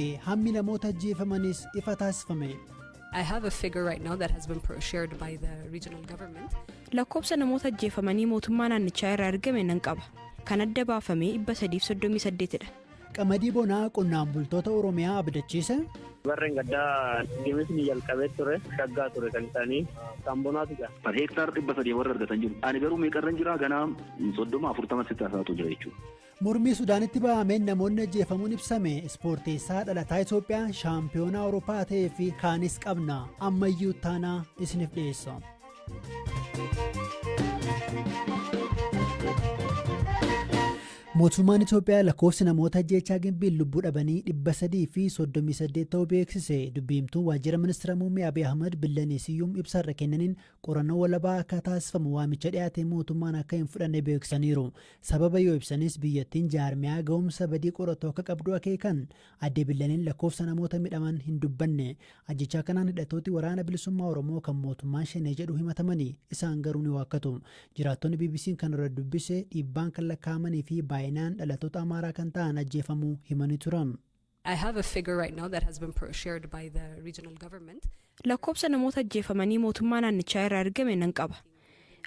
Hammi namoota ajjeefamanis ifa taasifame. I have a figure right now that has been shared by the regional government. Lakkoobsa namoota ajjeefamanii mootummaa naannichaa irraa argame nan qaba. Kan adda baafame 338 dha. Qamadii bonaa qonnaan bultoota Oromiyaa abdachiise. Barreen gaddaa gimisni jalqabee ture, shaggaa ture kan isaanii kan bonaatu jira. Per hectare 300 warra argatan jiru. Ani garuu meeqarran jira? Ganaa 30 40 sitti haasa'atu jira jechuudha. Mormii Sudaanitti bahameen namoonni ajjeefamuun ibsame. Ispoorteessaa dhalataa Itoophiyaa shaampiyoonaa Awurooppaa ta'ee fi kaanis qabna, ammayyuu taanaa isiniif dhiyeessa. Mootummaan Itoophiyaa lakkoofsi namoota ajjeechaa Gimbiin lubbuu dhabanii 338 ta'uu beeksise. Dubbiimtuun waajjira ministeera muummee Abiy Ahmad Billanee Siyyuum ibsarra kennaniin qorannoo walabaa akka taasifamu waamicha dhiyaate mootummaan akka hin fudhanne beeksisaniiru. Sababa yoo ibsanis biyyattiin jaarmiyaa ga'umsa badii qoratu akka qabdu akeekan. Adde Billaneen lakkoofsa namoota midhaman hin dubbanne. Ajjechaa kanaan hidhattooti Waraana Bilisummaa Oromoo kan mootummaan Shanee jedhu himatamanii, isaan garuu ni waakkatu. Jiraattonni BBC'n kan irra dubbise dhibbaan kan lakkaa'amanii fi baay'inaan dhalattoota Amaaraa kan ta'an ajjeefamuu himanii turan. I have a figure right now that has been shared by the regional government. Lakkoobsa namoota ajjeefamanii mootummaa naannichaa irraa argame nan qaba.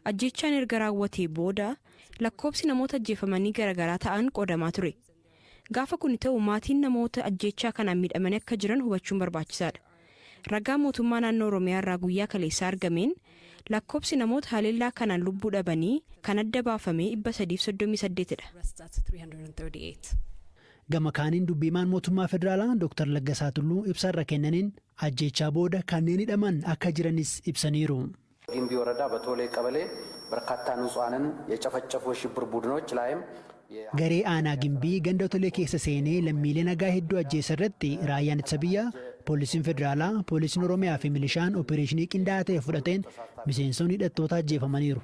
Ajjeechaan erga raawwatee booda lakkoobsi namoota ajjeefamanii garaagaraa ta'an qoodamaa ture. Gaafa kun ta'u maatiin namoota ajjeechaa kanaan miidhamanii akka jiran hubachuun barbaachisaadha. Ragaa mootummaa naannoo Oromiyaa irraa guyyaa kaleessaa argameen lakkoobsi namoota haleellaa kanaan lubbuu dhabanii kan adda baafame 338dha. Rests at 338. Gama kaaniin dubbiimaan mootummaa federaalaa Dr. Laggasaa Tulluu ibsarra kennaniin ajjeechaa booda kanneen hidhaman akka jiranis ibsaniiru. ጊምቢ ወረዳ በቶሌ ቀበሌ በርካታ ንጹሐንን የጨፈጨፉ የሽብር ቡድኖች ላይም Garee aanaa Gimbii ganda Tolee keessa seenee lammiilee nagaa hedduu ajjeessa irratti raayyaan ittisa biyyaa, poolisiin federaalaa, poolisiin Oromiyaa fi milishaan oopereeshinii qindaa'aa ta'e fudhateen miseensonni hidhattoota ajjeefamaniiru.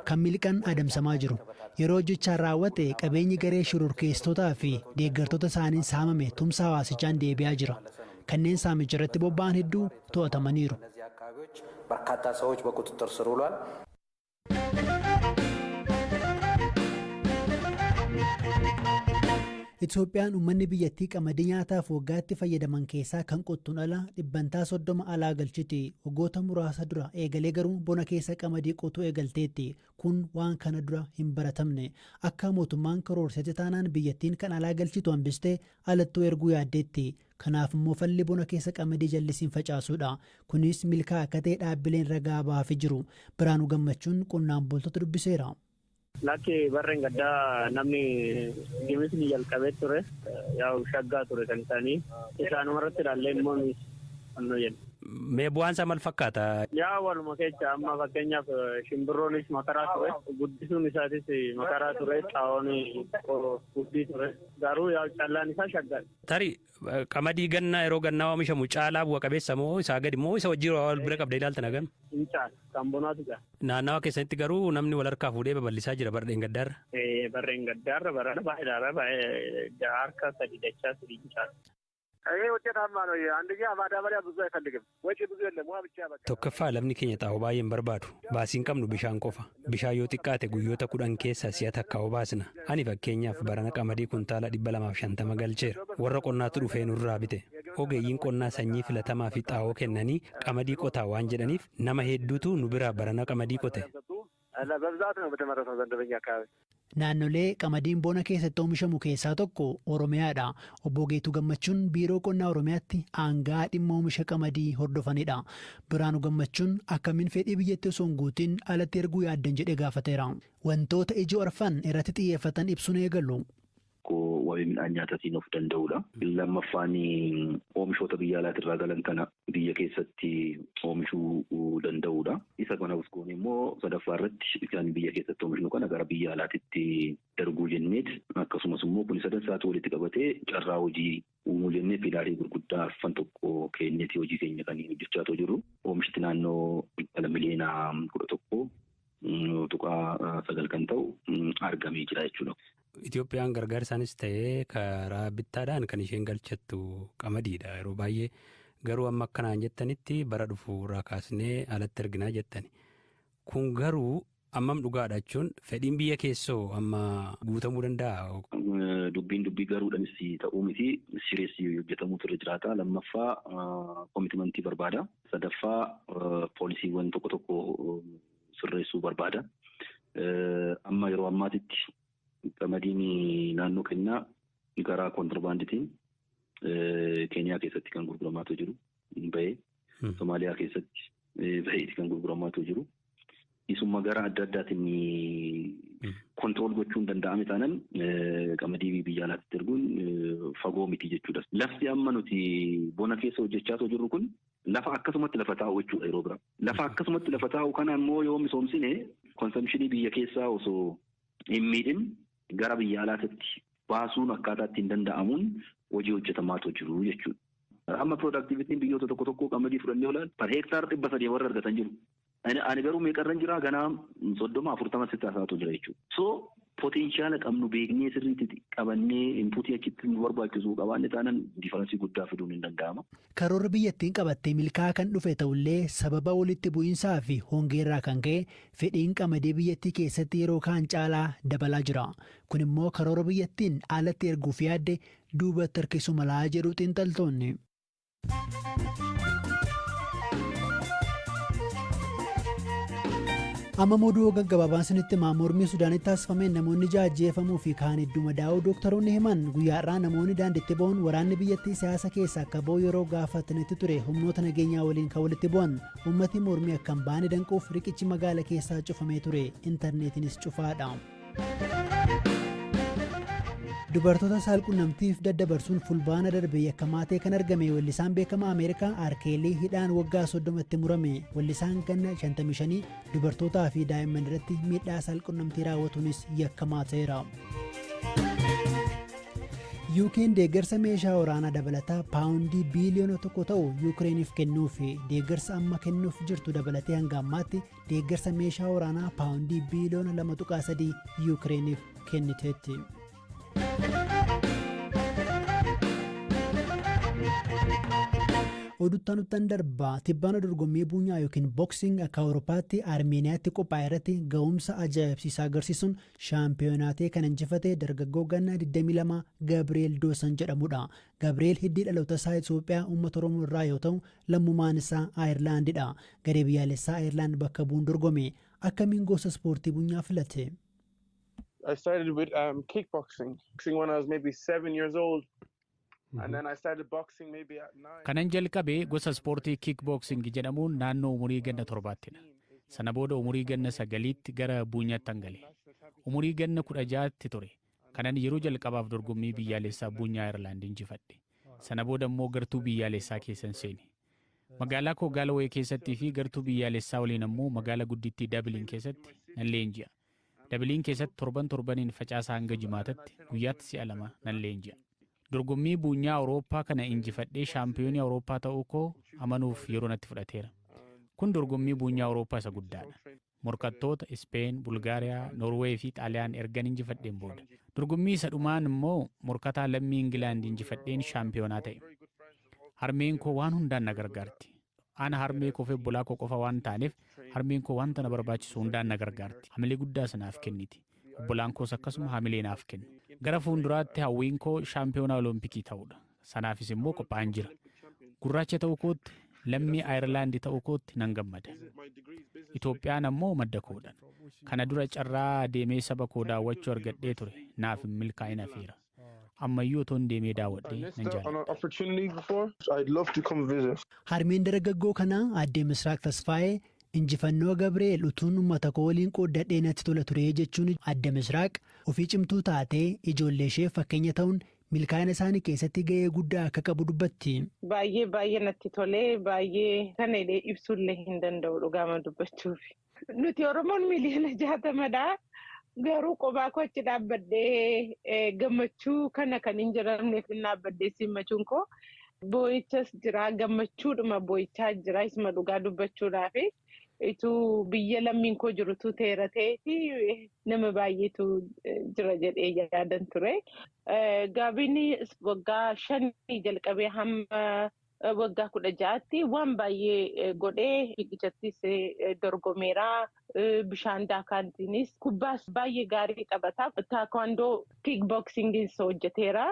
Kan miliqan adamsamaa jiru. Yeroo hojjechaan raawwate qabeenyi garee shororkeessitotaa fi deeggartoota isaaniin saamame tumsa hawaasichaan deebi'aa jira. Kanneen saamicha irratti bobba'an hedduu to'atamaniiru. እነዚህ አካባቢዎች በርካታ ሰዎች በቁጥጥር ስር ውሏል። Itoophiyaan uummanni biyyattii qamadii nyaataaf waggaatti fayyadaman keessaa kan qottuun ala 30% alaa galchiti. Waggoota muraasa dura eegalee garuu bona keessa qamadii qotuu eegalteetti. Kun waan kana dura hin baratamne. Akka mootummaan karoorsetti taanaan biyyattiin kan alaa galchitu hambistee alattuu erguu yaaddeetti. Kanaaf immoo falli bona keessa qamadii jallisiin facaasuudha. Kunis milkaa akka ta'e dhaabbileen ragaa baafii jiru. Biraanuu Gammachuun qonnaan bultoota dubbiseera. Lakki, barreen gaddaa namni gimisni jalqabee ture, yaa'u shaggaa ture kan isaanii isaanuma irratti ilaallee immoo fannoo jenna. Mee bu'aan isaa maal fakkaata? Yaa, waluma keessa amma fakkeenyaaf shimbirroonis makaraa ture, guddisuun isaatis makaraa ture, xaa'oon guddii ture, garuu yaa callaan isaa shaggaadha. Tarii qamadii gannaa yeroo gannaa oomishamu caalaa bu'a qabeessa moo isaa gadi moo isa wajjin wal bira qabdee ilaaltan hagam? Hin caala, kan bonaatu caala. Naannawa keessatti garuu namni wal harkaa fuudhee babal'isaa jira barreen gaddaarra. Barreen gaddaarra barana baay'eedha, baay'ee harka sadi dachaa sadii hin caala. ይሄ ውጤታማ ነው። አንደኛ ማዳበሪያ ብዙ አይፈልግም፣ ወጪ ብዙ የለም፣ ውሃ ብቻ በቃ። Tokkoffaa, lafni keenya xaa'oo baay'ee hin barbaadu. Baasiin qabnu bishaan qofa. Bishaan yoo xiqqaate guyyoota 10 keessa si'a takka obaasna. Ani fakkeenyaaf barana qamadii kuntaala 250 galcheera. Warra qonnaatu dhufee nurraa bite. Ogeeyyiin qonnaa sanyii filatamaa fi xaa'oo kennanii qamadii qotaa waan jedhaniif nama hedduutu nu biraa barana qamadii qote. በብዛት ነው በተመረተው ዘንድሮ በኛ አካባቢ። Naannolee qamadiin bona keessatti oomishamu keessaa tokko Oromiyaadha. Obbo Geetuu Gammachuun biiroo qonnaa Oromiyaatti aangaa dhimma oomisha qamadii hordofanidha. Biraanuu Gammachuun akkamiin fedhii biyyattii osoo hin guutin alatti erguu yaaddan jedhee gaafateera. Wantoota ijoo arfan irratti xiyyeeffatan ibsuun eegalu. Wabii midhaan nyaataatiin of danda'uudha. Lammaffaan, oomishoota biyya alaatirraa galan kana biyya keessatti oomishuu danda'uudha. Isa kana goone immoo sadaffaa irratti kan biyya keessatti oomishnu kana gara biyya alaatitti darbuu jenneet, akkasumas immoo kun sadansaatu walitti qabatee carraa hojii uumuu jennee pillarii gurguddaa arfan tokko kenneeti hojii keenya kan hojjechaa jirru. Oomishti naannoo miliyoona 11.9 kan ta'u argamee jira jechuudha. Itoophiyaan gargaarsaanis ta'ee karaa bittaadhaan kan isheen galchattu qamadiidha yeroo baay'ee, garuu amma akkanaan jettanitti bara dhufu irraa kaasnee alatti erginaa jettani. Kun garuu Ammam dhugaadha jechuun fedhiin biyya keessoo amma guutamuu danda'a? Dubbiin dubbii garuudhaanis ta'uu miti sireessi hojjetamuutu irra jiraata. Lammaffaa koomitimentii barbaada. Sadaffaa poolisiiwwan tokko tokko sirreessuu barbaada. Amma yeroo ammaatitti qamadiin naannoo keenyaa karaa kontirbaanditiin Keeniyaa keessatti kan gurguramaatu jiru bahee Somaaliyaa keessatti baheeti kan gurguramaatu jiru. Isuma gara adda addaatiin kontirool gochuun danda'ame taanaan qamadii biyya alaatti erguun fagoo miti jechuudha. Lafti amma nuti bona keessa hojjechaa jirru kun lafa akkasumatti lafa taa'u jechuudha yeroo biraa. Lafa akkasumatti lafa taa'u kana immoo yoo misoomsine konsumshinii biyya keessaa osoo hin miidhin gara biyya alaatti baasuun akkaataa ittiin danda'amuun hojii hojjetamaatu jiru jechuudha. Amma piroodaaktivitiin biyyoota tokko tokko qamadii fudhannee olaan per heektaar 300 warra argatan jiru. Ani garuu meeqarran jiraa ganaa 30-40 sitti haasa'atu jira jechuudha. So potenshaala qabnu beeknee sirriitti qabannee inpuutii achitti nu barbaachisu qabaanne taanaan diifaransii guddaa fiduun hin danda'ama. Karoorri biyyattiin qabattee milkaa'aa kan dhufe ta'ullee sababa walitti bu'iinsaa fi hongeerraa kan ka'e fedhiin qamadii biyyattii keessatti yeroo kaan caalaa dabalaa jira. Kun immoo karoora biyyattiin alatti erguuf yaadde duubatti harkisu malaa jedhu xiinxaltoonni. Amma oduu gaggabaabaan sinitti himaa mormii Sudaanitti taasifameen namoonni 6 ajjeefamuu fi kaan hedduu madaa'uu dooktaroonni himan. Guyyaa har'aa namoonni daandiitti ba'uun waraanni biyyattii siyaasa keessa akka ba'u yeroo gaafatanitti ture humnoota nageenyaa waliin kan walitti bu'an. Uummati mormii akka hin baane danquuf riqichi magaala keessaa cufamee ture. Intarneetiinis cufaadha. Dubartoota saalqunnamtiif daddabarsuun fulbaana darbe yakkamaa ta'e kan argame weellisaan beekamaa Ameerikaa Arkeelii hidhaan waggaa 30tti murame. Weellisaan ganna 55 dubartootaa fi daa'imman irratti miidhaa saalqunnamtii raawwatuunis yakkamaa ta'eera. UK'n deeggarsa meeshaa waraanaa dabalataa paawundii biiliyoona 1 ta'u Yukireeniif kennuuf deeggarsa amma kennuuf jirtu dabalatee hanga ammaatti deeggarsa meeshaa waraanaa paawundii biiliyoona 2.3 Yukireeniif kenniteetti. Oduttaan uttan darbaa tibbaana dorgommii buunyaa yookiin booksing akka Awurooppaatti Armeeniyaatti qophaa'e irratti ga'umsa ajaa'ibsiisaa agarsiisuun shaampiyoonaatii kan injifate dargaggoo ganna 22 Gabriel Doosan jedhamudha. Gabriel hiddii dhaloota isaa Itoophiyaa uummata Oromoo irraa yoo ta'u lammummaan isaa Ayirlaandidha. Garee biyyaalessaa Ayirlaand bakka bu'uun dorgome. Akkamiin gosa ispoortii buunyaa filate? I started with kickboxing when I was maybe 7 years old. And then I started boxing maybe at 9. Kanan jalqabe gosa ispoortii kickboxing jedhamuun naannoo umurii ganna 7ttidha. Sana booda umurii ganna 9tti gara buunyaatti gale. Umurii ganna 16tti ture. Kanan yeroo jalqabaaf dorgommii biyyaalessaa buunyaa Ayirlaand injifadhe. Sana booda immoo gartuu biyyaalessaa keessan seene. Magaalaa koo Gaalawee keessattii fi gartuu biyyaalessaa waliin ammoo magaalaa guddittii Dabiliin keessatti nan leenji'a. Dabiliin keessatti torban torbaniin facaasaa hanga jimaatatti guyyaatti si'a 2 nan leenji'a. Dorgommii buunyaa Awurooppaa kana injifadhee shaampiyoonii Awurooppaa ta'uu koo amanuuf yeroo natti fudhateera. Kun dorgommii buunyaa Awurooppaa isa guddaadha. Morkattoota Ispeen, Bulgaariyaa, Noorweey fi Xaaliyaan ergan injifadheen booda. Dorgommii isa dhumaan immoo morkataa lammii Ingilaand injifadheen shaampiyoonaa ta'e. Harmeen koo waan hundaan na gargaarti. Ana harmee koo fi obbolaa koo qofa waan taaneef harmeen koo wanta na barbaachisu hundaan na gargaarti. Hamilee guddaa sanaaf kenniti. Obbolaan koos akkasuma hamilee naaf kennu. Gara fuulduraatti hawwiin koo shaampiyoonaa Olompikii ta'uudha. Sanaafis immoo qophaa'an jira. Gurraacha ta'uu kootti, lammii Ayirlaandii ta'uu kootti nan gammada. Itoophiyaan ammoo madda koodha. Kana dura carraa deemee saba koo daawwachuu argadhee ture. Naaf hin milkaa'in hafeera. Ammayyuu otoo hin deemee daawwadhee nan jaalladha. Harmeen dargaggoo kanaa aadde Misraaq Tasfaayee injifannoo Gabriel utuun uummata koo waliin qooddadhee natti tola ture jechuun adde Misraaq ofii cimtuu taatee ijoollee ishee fakkeenya ta'uun milkaa'ina isaanii keessatti gahee guddaa akka qabu dubbatti. Baay'ee baay'ee natti tolee baay'ee kana illee ibsuullee hin danda'u dhugaama dubbachuuf. Nuti Oromoon miliyoona 60dha. Garuu qophaa koo achi dhaabbadhee gammachuu kana kan hin jedhamneef dhaabbadhee simmachuun koo boo'ichas jira gammachuudhuma boo'ichaa jira isuma dhugaa dubbachuudhaaf. Ituu biyya lammiin koo jirutu teera ta'eeti nama baay'eetu jira jedhee yaadan ture. Gaabiin waggaa 5 jalqabee hamma Waggaa 16tti waan baay'ee godhee fiigichattis dorgomeera. Bishaan daakaatiinis kubbaas baay'ee gaarii taphata. Taekwondo, kickboxingiis hojjeteera.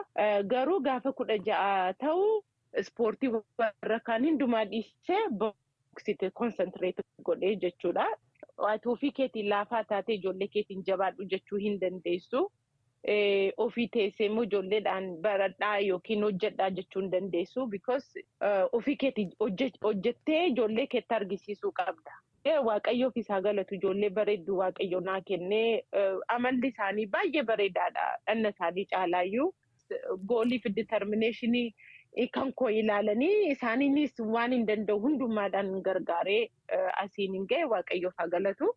Garuu gaafa 16 ta'u ispoortii warra kaan hundumaa dhiisee boksiitti concentrate godhee jechuudha. Ofii keetiin laafaa taatee ijoollee keetiin jabaadhu jechuu hin dandeessu. Ofii teessee immoo ijoolleedhaan baradhaa yookiin hojjedhaa jechuu hin dandeessu. Because ofii keetiin hojjettee ijoollee keetti argisiisuu qabda. Waaqayyoof isaa galatu, ijoollee bareedduu Waaqayyo naa kennee, amalli isaanii baay'ee bareedaadha. Dhanna isaanii caalaayyuu goalii fi determinationii kan koo ilaalanii isaaniinis waan hin danda'u hundumaadhaan gargaaree asiin hin ga'e, Waaqayyoof haa galatu.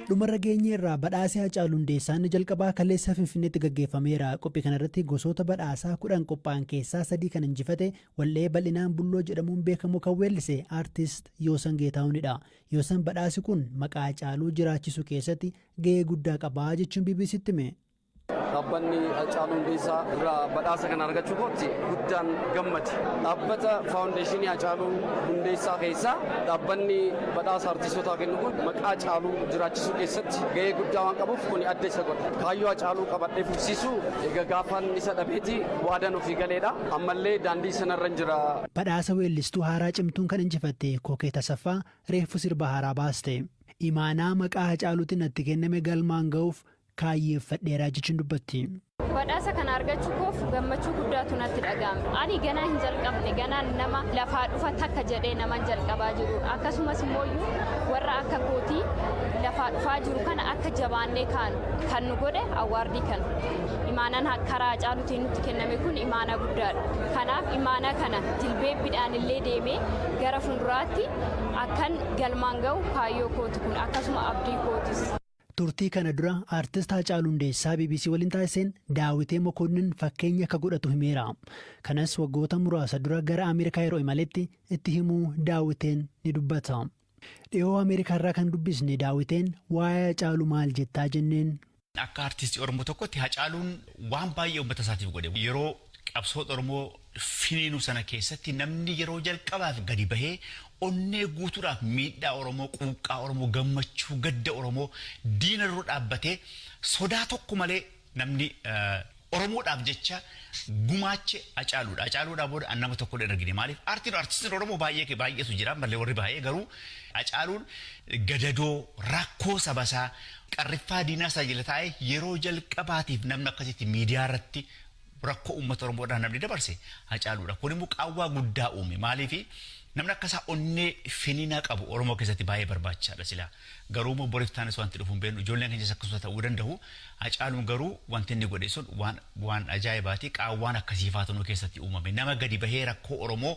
Dhumarra geenye irraa badhaasii Haacaaluu Hundeessaa inni jalqabaa kaleessa Finfinneetti gaggeeffameera. Qophii kanarratti gosoota badhaasaa 10 qophaa'an keessaa sadii kan injifate wallee bal'inaan Bulloo jedhamuun beekamu kan weellise aartist Yoosan Geetaahunidha. Yoosan badhaasi kun maqaa Haacaaluu jiraachisuu keessatti gahee guddaa qabaa jechuun BBCtti hime. Dhaabbanni Haacaaluu Hundeessaa irraa badhaasa kana argachuu kootti guddaan gammade. Dhaabbata faawundeeshinii Haacaaluu Hundeessaa keessaa dhaabbanni badhaasa artiistootaa kennu kun maqaa Haacaaluu jiraachisuu keessatti gahee guddaa waan qabuuf kun adda isa godha. Kaayyoo Haacaaluu qabadhee fufsiisuu egaa gaafan isa dhabeeti waadaan ofii galeedha. Ammallee daandii sanarra hin jira. Badhaasa weellistuu haaraa cimtuun kan injifatte Kookee Tasaffaa reeffu sirba haaraa baaste. Imaanaa maqaa Haacaaluutiin natti kenname galmaan ga'uuf kaayyeeffadheeraa jechuun dubbatti. Badhaasa kana argachuu koof gammachuu guddaatu natti dhaga'ame. Ani ganaa hin jalqabne, ganaa nama lafaa dhufa takka jedhee nama jalqabaa jiru. Akkasumas immoo warra akka kootii lafaa dhufaa jiru kana akka jabaannee kaanu kan nu godhe awardii kana. Imaanaan karaa Haacaaluutiin nutti kenname kun imaanaa guddaadha. Kanaaf imaanaa kana jilbeebbiidhaan illee deemee gara fuulduraatti akkan galmaan ga'u kaayyoo kooti kun, akkasuma abdii kootis. Turtii kana dura aartist Haacaaluu Hundeessaa BBC waliin taasiseen Daawitee Mokonnin fakkeenya akka godhatu himeera. Kanas waggoota muraasa dura gara Ameerikaa yeroo imaletti itti himuu Daawiteen ni dubbata. Dhiyoo Ameerikaa irraa kan dubbisne Daawiteen waa'ee Haacaaluu maal jettaa jenneen. Akka aartistii Oromoo tokkotti Haacaaluun waan baay'ee uummata isaatiif godhe. Yeroo qabsoo Oromoo finiinuu sana keessatti namni yeroo jalqabaaf gadi bahee onnee guutuudhaaf miidhaa Oromoo, quuqqaa Oromoo, gammachuu, gadda Oromoo diina dura dhaabbatee sodaa tokko malee namni Oromoodhaaf jecha gumaache Hacaaluudha. Hacaaluudhaa booda an nama tokko hin argine. Maaliif aartiin artistiin Oromoo baay'ee baay'eetu jira malee warri baay'ee, garuu Hacaaluun gadadoo rakkoo sabasaa qarriffaa diinaa isaa jala taa'ee yeroo jalqabaatiif namni akkasitti miidiyaa irratti rakkoo uummata Oromoodhaan namni dabarse Hacaaluudha. Kun immoo qaawwaa guddaa uume. Maaliif namni akkasaa onnee finiinaa qabu Oromoo keessatti baay'ee barbaachisaadha silaa. Garuu immoo boriif taanis wanti dhufu hin beeknu, ijoolleen keenyas akkasuma ta'uu danda'u. Hacaaluun garuu wanti inni godhe sun waan ajaa'ibaati. Qaawwaan akkasii faatu nu keessatti uumame. Nama gadi bahee rakkoo Oromoo